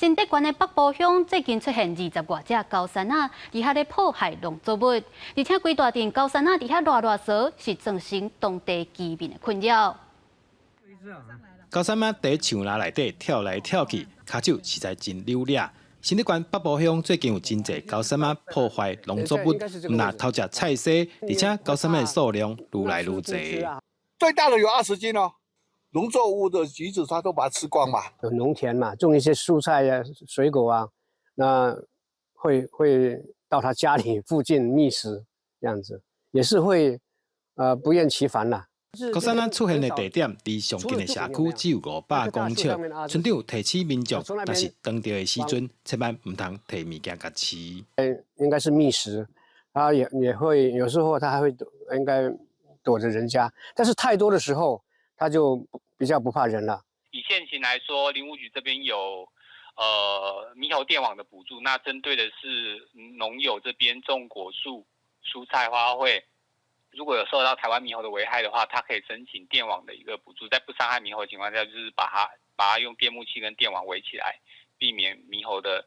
新竹縣的北埔鄉最近出現20外隻高山鶩，佇遐咧破壞農作物，而且規大陣高山鶩佇遐賴賴趖，是造成當地居民的困擾。高山鶩佇樹林內底跳來跳去，跤手實在真扭掠。新竹縣北埔鄉最近有真濟高山鶩破壞農作物，毋但偷食菜蔬，而且高山鶩的數量愈來愈濟。最大的有20斤哦。農作物的橘子，它都把它吃光嘛。有農田嘛，種一些蔬菜啊、水果啊，那會到他家裡附近覓食，這樣子也是會不厭其煩啦。高山鶩出現的地點離上近的社區只有500公尺。村長提醒民眾，若是當著的時陣，千萬毋通提物件共飼。應該是覓食，他也會有時候他還會躲，應該躲着人家，但是太多的時候，他就比較不怕人了。以現行來說，林務局這邊有獼猴電網的補助，那針對的是農友這邊種果樹、蔬菜、花卉，如果有受到台灣獼猴的危害的話，他可以申請電網的一個補助，在不傷害獼猴的情況下，就是把它用電木器跟電網圍起來，避免獼猴的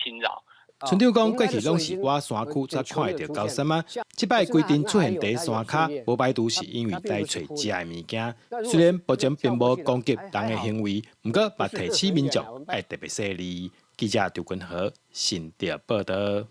侵擾。村長講，過去攏是倚山區才看會著高山鶩，這擺規陣出現佇山跤，無排除是因為來揣食的物件。雖然目前並無攻擊人的行為，毋過嘛提醒民眾愛特別細膩。記者張君和新竹報導。